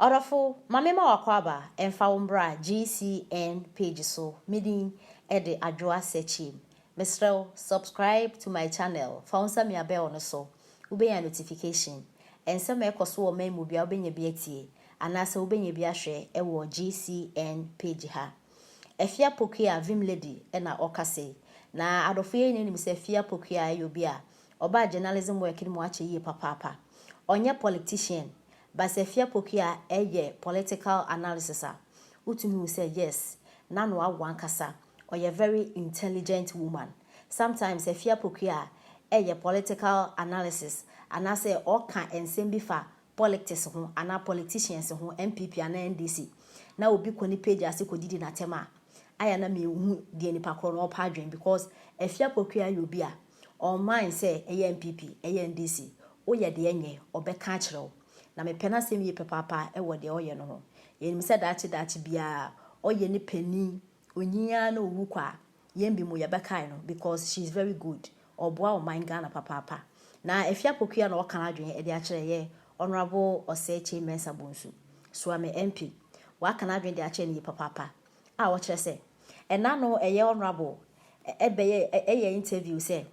Ɔdɔfo, ma memma w'akwaaba mfa wo mbra GCN page so, me din de Adwoa Sekyim. Mesrɛ wo, subscribe to my channel, fa wo nsa mia bell no so, wobenya notification. Nsɛm a ɛkɔ so wɔ man mu biara wobenya bi atie, anaasɛ wobenya bi ahwɛ wɔ GCN page ha. Afia Pokuaa Vim Lady na ɔkasa yi. Na adɔfo yɛn nyinaa nim sɛ Afia Pokuaa yɛ obi a ɔbaa journalism work no mu akyɛ yie papaapa. Ɔnyɛ politician, but sɛ Afia Pokuaa yɛ political analysis a, wotumi hu sɛ yes, n'ano awo ankasa. Ɔyɛ very intelligent woman. Sometimes Afia Pokuaa yɛ political analysis anaasɛ ɔka nsɛm bi fa politics ho anaa politicians ho, NPP anaa NDC, na obi kɔ ne page ase kɔdidi n'atɛm a, ayɛ na mehu deɛ nipa korɔ no ɔpa adwene, because Afia Pokuaa yɛ obi a ɔman sɛ ɛyɛ NPP, ɛyɛ NDC, woyɛ deɛ nyɛ, ɔbɛka akyerɛ wo. Na mepɛ n'asɛm yie papaapa ɛwɔ deɛ ɔyɛ no ho. Yɛnim sɛ daakye daakye biara ɔyɛ ne panin onyiaa na owu kɔ a, yɛn bi mu yɛbɛkae no because she is very good. Ɔboa ɔman Ghana papaapa. Na Afia Pokuaa na ɔka n'adwene ɛde akyerɛ yɛ Honourable Osei Kyei Mensah Bonsu, Suame MP. Waka n'adwene de akyerɛ ne yie papaapa a ɔkyerɛ sɛ ɛna no ɛyɛ Honourable ɛbɛyɛ ɛyɛ interview sɛ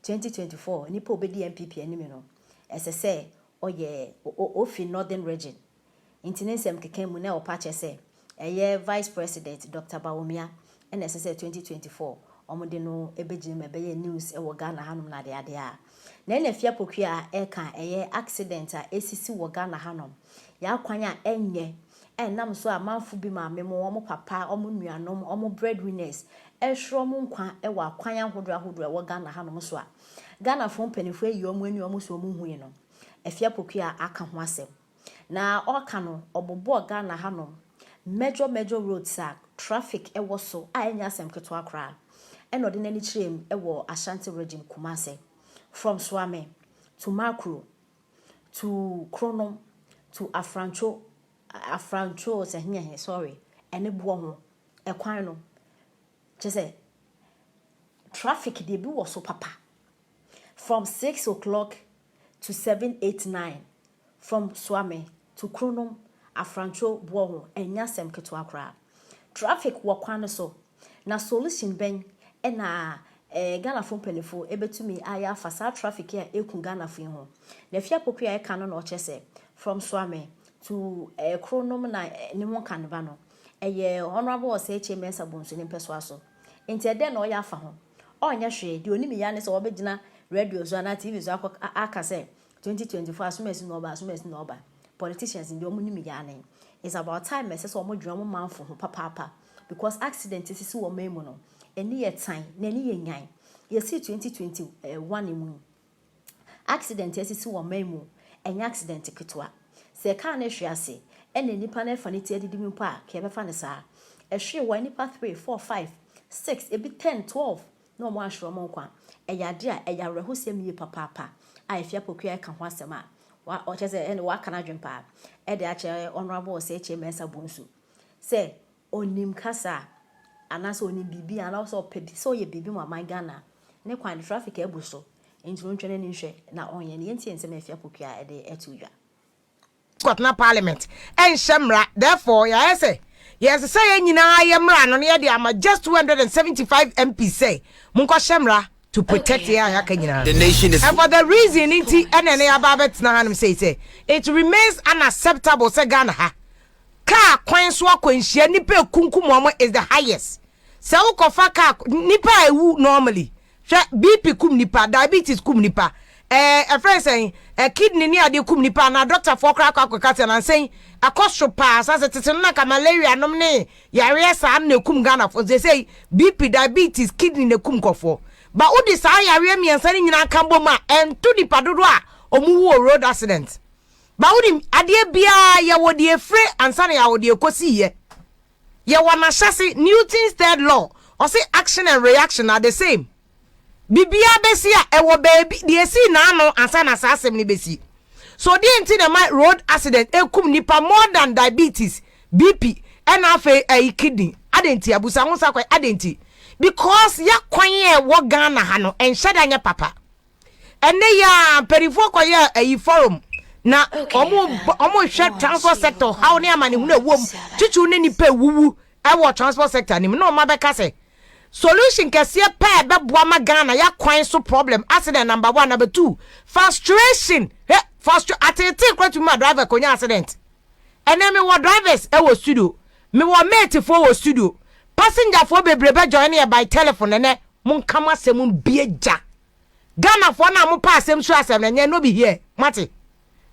2024 nipa obɛdi NPP anim no, ɛsɛ sɛ ɔyɛ ofi Northern Region. Nti ne nsɛm keka mu na ɔpa kyerɛ sɛ ɛyɛ Vice President Dr. Bawumia ɛna ɛsɛ sɛ 2024 ɔmode no ɛbɛgyina mu, ɛbɛyɛ news ɛwɔ Ghana hanom na adeade a. Na ɛna Afia Pokuaa ɛka ɛyɛ accident a ɛsisi wɔ Ghana hanom, yɛakwan a ɛnyɛ, ɛnam so amanfo bi maame mo, wɔn papa, wɔn nuanom, wɔn breadwinners ɛhwere wɔn nkwa ɛwɔ akwan ahodoɔ ahodoɔ ɛwɔ Ghana hanom so a Ghanafoɔ mpanimfoɔ ayi wɔn ani wɔn so wɔn hui no. Afia Pokuaa aka ho asɛm na ɔka no, ɔbobɔɔ Ghana hanom major major roads a traffic ɛwɔ so a ɛnyɛ asɛm ketewa koraa, ɛna ɔde n'ani kyerɛ mu ɛwɔ Ashanti Region, Kumase, from Suame to Makro to Kronom to Afrancho, Afrancho sɛ hehe, sorry, ɛne boɔ ho ɛkwan no kyɛ sɛ traffic deɛ bi wɔ so papa from 6 o'clock to 7, 8, 9, from Suame to Kronom, Afrancho, boɔ ho, ɛnyɛ asɛm ketewa koraa. Traffic wɔ kwan no so, na solution bɛn ɛna Ghanafoɔ mpanimfoɔ ɛbɛtumi ayɛ afa saa traffic a ɛku Ghanafoɔ yi ho? Na Afia Pokuaa ɛka no na ɔkyerɛ sɛ from Suame to Kronom na ne ho ka ne ba no, ɛyɛ Honourable Osei Kyei Mensah Bonsu ne mpɛsoa so. Nti ɛdɛn na ɔyɛ afa ho? Ɔnyɛ hwee. Deɛ onim ya ne sɛ wɔbɛgyina radio so anaa TV so akɔ aka sɛ 2024 asomasi na ɔba, asomasi na ɔba. Politicians deɛ ɔmo nim ya ne it's about time ɛsɛ sɛ ɔmo dwene ɔmo manfo ho papaapa, because accident sisi wɔ man mu no, ɛni yɛ tan na ɛni yɛ nyan. Yɛsi 2021 mu, accident esisi wɔ man mu ɛnyɛ accident ketewa. Sɛ kaa no ehwe ase ɛna nipa no ɛfa ne ti adidi mu mpo a, kɛ ɛbɛfa ne saa ɛhwe wɔ nipa 3, 4, 5, 6, ebi 10, 12 na wɔn ahwere wɔn nkwa. Ɛyɛ ade a ɛyɛ awerɛhosɛm yie papaapa a Afia Pokuaa ɛka ho asɛm a wa ɔkyɛ sɛ ɛna waka n'adwene paa ɛde akyerɛ Honourable Osei Kyei Mensah Bonsu sɛ onim kasa anaasɛ onim biribi anaasɛ ɔpɛ bi sɛ ɔyɛ biribi mu aman Ghana ne kwan traffic abu so, nti no ntwɛn n'ani nhwɛ na ɔnyɛ ne yɛntie nsɛm a Afia Pokuaa ɛde ɛto dwa. Kɔtena parliament ɛnhyɛ mmara. Therefore yɛayɛ sɛ yɛsɛ sɛ yɛn nyinaa yɛ mmara no na yɛde ama just 275 MP sɛ monkɔhyɛ mmara to protect yɛn a yɛaka nyinaa. The nation is And for the reason nti ɛna ɛne yɛaba abɛtena hanom sei sɛ it remains unacceptable sɛ Ghana ha kaa kwan so akwanhyia nipa ekunkum wɔn is the highest. Sɛ wokɔfa kaa, nipa a ewu normally, hwɛ, BP kum nipa, diabetes kum nipa, ɛfrɛ sɛn, kidney ne adeɛ kum nipa. Na doctorfoɔ koraa akɔ akɔka sɛ nansɛn ɛkɔ so paa sa sɛ tete no na nka malaria nom ne yareɛ saa no na ekum Ghanafoɔ. Sɛ BP, diabetes, kidney na ekum nkɔfoɔ ba, wode saa yareɛ mmiɛnsa no nyinaa ka bom a, ɛnto nipa dodoɔ a ɔmo wu wɔ road accident ba. Wonim adeɛ biara, yɛwɔ deɛ efire ansa na yɛwɔ deɛ ekosi yɛ. Yɛwɔ n'ahyɛse. Newton's third law ɔse action and reaction are the same. Biribiara bɛsi a, ɛwɔ baabi deɛ esi n'ano ansa na saa asɛm no bɛsi so. Deɛ nti na ma road accident ekum nipa more than diabetes, BP, ɛna afei ɛyi kidney adanti abusa ho sa kwan adanti? Because yakwan yɛ ɛwɔ Ghana ha no ɛnhyɛ da nyɛ papa. Ɛnɛ yi a mpanimfoɔ kɔyɛ ɛyi forum Na wɔn wɔn hwɛ transport sector haw ne amanehunu a ɛwɔ mu, titiriw ne nnipa ewuwu ɛwɔ transport sector no mu, na wɔn abɛka sɛ solution kɛseɛ pɛɛ bɛboa ma Ghana yɛakwan so problem, accident number one, number two, frustration. Hɛ, frustra ateetee kora tumi ma driver konya accident. Ɛnɛ mewɔ drivers ɛwɔ studio, mewɔ matefoɔ wɔ studio, passengerfoɔ bebree bɛ join yɛ by telephone. Ɛnɛ monka mo asɛm bie gya. Ghanafoɔ no a mopɛ asɛm so asɛm no, ɛnyɛ no be here. Mate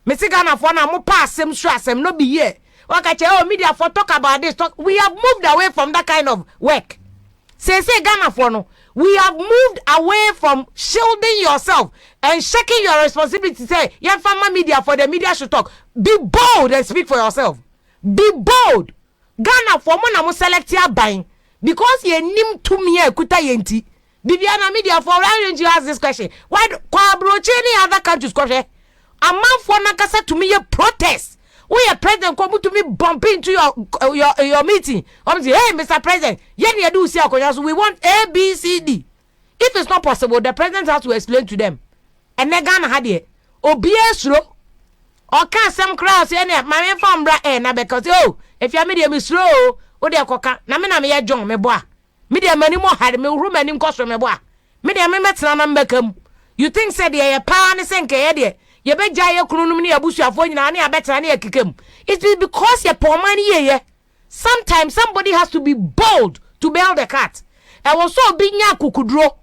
mesi Ghanafoɔ no a mopɛ asɛm so asɛm no be here. Waka kyerɛ, "Oh, media for talk about this, talk." We have moved away from that kind of work. Say Ghanafoɔ no, we have moved away from shielding yourself and shaking your responsibility say yɛmfa ma media for the media should talk. Be bold and speak for yourself. Be bold. Ghanafoɔ, mo na mo select aban because yɛnim tumi a ekuta yɛn ti bibiana. Media for, why don't you ask this question? Why kɔ aburokyi ne other countries kɔhwɛ amanfoɔ nankasa tumi yɛ protest? Woyɛ president kɔ, mutumi bump into your meeting, wɔn say, "Hey, Mr President, yɛn ni yɛde wusi akonnwa so, we want A, B, C, D." If it's not possible, the president has to explain to them. Ɛnɛ Ghana ha deɛ, obiara suro ɔka asɛm koraa sɛ ɛnɛ maame nfa mbra ɛ na bɛka sɛ, "Oh, efia mi deɛ mi suro o." O deɛ kɔka na mi na mi yɛ John mi bɔ a, mi deɛ m'anim ɔhare, mi huru m'anim kɔ soro, mi bɔ a, mi deɛ mi mɛtena na mbɛka mu. You think sɛ deɛ yɛ paa ne sɛ nkɛyɛ deɛ yɛbɛgya yɛ kunu nom ne yɛabusuafoɔ nyinaa ne yɛabɛtena ne yɛkeka mu? It's because yɛ pɔ ɔman no yie. Sometimes somebody has to be bold to bail the cat. Ɛwɔ so obi nya akukuduro.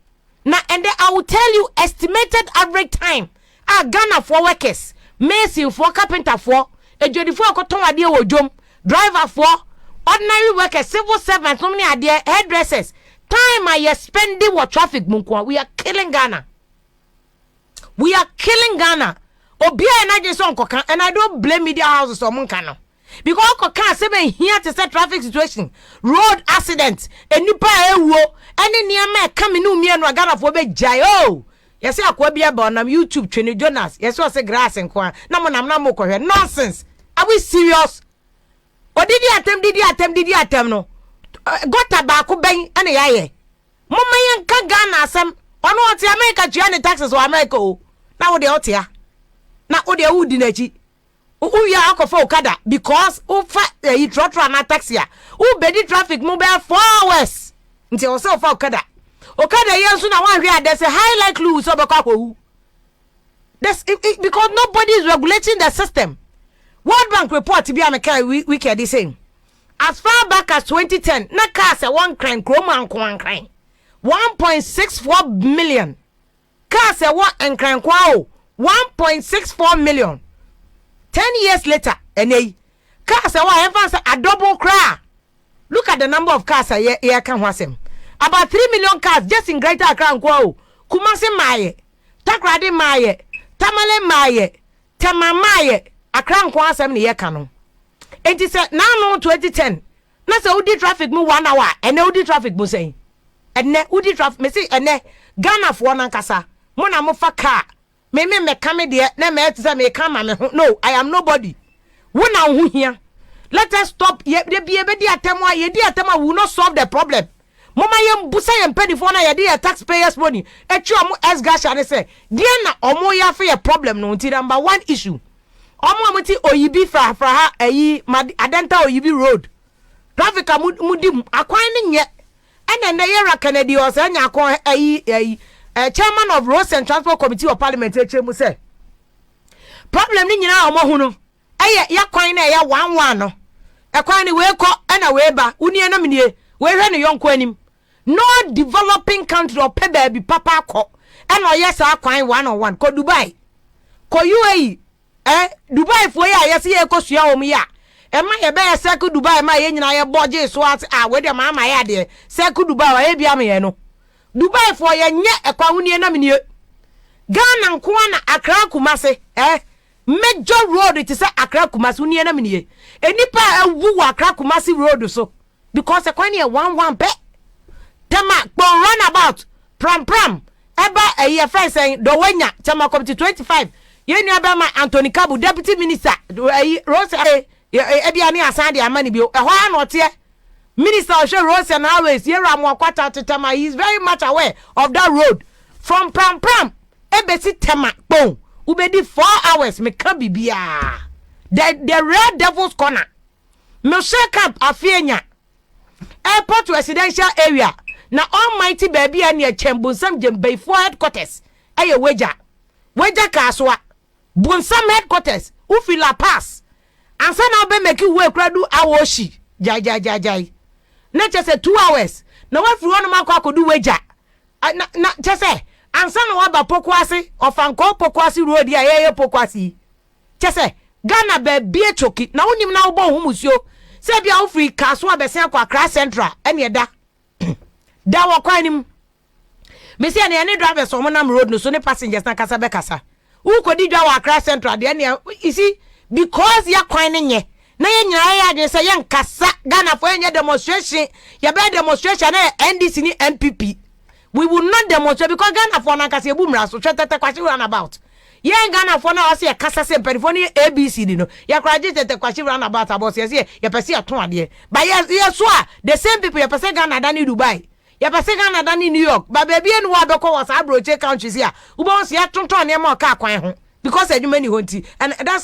Na and then I will tell you estimated average time a Ghanafoɔ workers, masonfoɔ, carpenterfoɔ, adwadifoɔ a kɔtɔn adeɛ wɔ dwom, driverfoɔ, ordinary workers, civil servants nom ne adeɛ, hairdressers, time a yɛ spending wɔ traffic mu nko a, we are killing Ghana. We are killing Ghana. Obiara yɛ n'adwene sɛ ɔnkɔka, and I don't blame media houses, ɔmo nka no because ɔkɔka asɛm ehia te sɛ traffic situation, road accident, enipa a ewuo ɛne nneɛma ɛka mi ne mmienu a Ghanafoɔ bɛ gyae o. Yɛsɛ akoa bi aba ɔnam YouTube, Twene Jonas, yɛsɛ ɔsɛ grass nko a na mo nam na mo kɔhwɛ nonsense. Are we serious? Odidi atam, didi atam, didi atam no, gutter baako bɛn ɛna yɛayɛ? Moma yɛnka Ghana asɛm. Ɔno ɔte America, tua ne taxes wɔ America o, na wo deɛ ɔtea na wo deɛ wodi n'akyi. Wowie akɔfa okada because wofa ɛyi trɔtrɔ anaa taxi a, wobɛdi traffic mu bɛyɛ 4 hours, nti ɛwɔ sɛ wofa okada. Okada yɛ nso na woahwɛ a, there's a high likelihood sɛ wobɛkɔ akɔwu. There's it, it, because nobody is regulating the system. World Bank report bi a meka weekend saying as far back as 2010 na cars ɛwɔ Nkran kurom anko Nkran 1.64 million cars ɛwɔ Nkran kwa o, 1.64 million. 10 years later, ɛnɛ yi cars ɛwɔ a yɛmfa sɛ adouble koraa. Look at the number of cars a yɛ yɛka ho asɛm, about 3 million cars just in Greater Accra nkoa o. Kumasi maayɛ, Takoradi maayɛ, Tamale maayɛ, Tema maayɛ, Accra nkoa asɛm ne yɛka no. Enti sɛ naano 2010 na sɛ wodi traffic mu one hour, ɛnɛ wodi traffic mu sɛn? Ɛnɛ wodi traffic, mesi ɛnɛ Ghanafoɔ nankasa mo na mofa car. Me me mɛka me deɛ na mɛyɛ te sɛ meka ma me ho. No, I am nobody. Wo na wo ho hia. Let us stop. Yɛ de bi yɛbɛdi atɛm a, yɛdi atɛm a, we will not solve the problem. Moma yɛn busa yɛn mpanyinfoɔ na yɛde yɛ taxpayers money etwi ɔmo ex gratia ne sɛ deɛ na ɔmo yɛ afɛ yɛ problem no. Nti number one issue, ɔmo a mo ti Oyibi frafra ha, ɛyi Adenta Oyibi road traffic a mo di mu, akwan ne nyɛ. Ɛna ɛnɛ yɛra Kennedy ɔsɛ ɛnya akɔ ɛyi ɛyi chairman of Roads and Transport Committee of Parliament ekyir mu sɛ problem ne nyinaa a ɔmo ho no ɛyɛ yɛ kwan na ɛyɛ one one no. Ɛkwan no wei kɔ ɛna wei ba, wunie nam nie, wei hwɛ ne yɔnko anim. No developing country ɔpɛ baabi papa akɔ ɛna ɔyɛ saa kwan one on one. Kɔ Dubai, kɔ UAE. Dubai foɔ yi a yɛsi yɛ kɔ sua wɔn yi a, ɛma yɛbɛyɛ circle Dubai ma yɛn nyinaa yɛ bɔ gye so ase a, wei deɛ maa ma yɛ adeɛ circle Dubai wa yɛ bi ama yɛn no. Dubai foɔ yɛ nyɛ ɛkwan ho nie nam nie. Ghana nkoa na Accra Kumase major road te sɛ Accra Kumase nie nam nie. Enipa a ɛwu wɔ Accra Kumase road so because ɛkwan no yɛ one one pɛ. Tema Kpone roundabout, Prampram ɛba ɛyi ɛfɛn sɛn, Dɔwɛnya, Tema Committee 25, yɛn nua bɛma Anthony Kabu, deputy minister ɛyi roads, ɛbi ani asan de ama ne bio. Ɛhɔ ara na ɔteɛ, minister ɔhwɛ roads and highways, yɛwura Amoakwata te Tema. He is very much aware of that road from Prampram ebesi Tema Kpone. Wobɛdi 4 hours. Meka biribiaa, the red devil's corner, mehyɛ camp Afienya Airport Residential Area na almighty baabi a neɛ kyɛn bonsam gyembaifoɔ headquarters ɛyɛ Wagya, Wagya Kaasoa, bonsam headquarters. Wofi Lapaz ansa na wobɛ make way kura du Awoshie gyaegyaegyae na kyɛ sɛ 2 hours na wafiri hɔnom akɔ akɔdu Wagya. Na kyɛ sɛ ansa na waba Pokuase, Ɔfankɔɔ Pokuase road a yɛyɛ Pokuase yi, kyɛ sɛ Ghana baabi atwoki na wonim na wobɔ wo ho musuo sɛ bia wofiri Kaaso abɛsen akɔ Accra Central. Ɛne ɛda da wɔ kwan no mu. Mesi ɛne ɛne drivers ɔmo nam road no so ne passengers na kasa bɛkasa. Wokɔdi dwa wɔ Accra Central deɛ nea you see, because yɛ kwan no nyɛ na yɛn nyinaa yɛ adwene sɛ yɛnkasa. Ghanafoɔ, yɛnyɛ demonstration. Yɛbɛyɛ demonstration na yɛ NDC ne NPP. We will not demonstrate because Ghanafoɔ no ankasa yɛbu mmara so. Hwɛ Tɛtɛ Kwahye roundabout. Yɛn Ghanafoɔ no a wɔsɛ yɛkasa sɛ mpanimfoɔ no yɛ ABCD no, yɛkora gye Tɛtɛ Kwahye roundabout abɔ so. Yɛsɛ yɛpɛ sɛ yɛto adeɛ ba yɛ yɛ so a, the same people yɛpɛ sɛ Ghana da ne Dubai, yɛpɛ sɛ Ghana da ne New York ba. Baabi enu hɔ a bɛkɔ wɔ saa aburokye countries yi a wobɛhu sɛ yɛatontɔn nneɛma a ɔka kwan ho because adwuma ni hɔ nti, and that's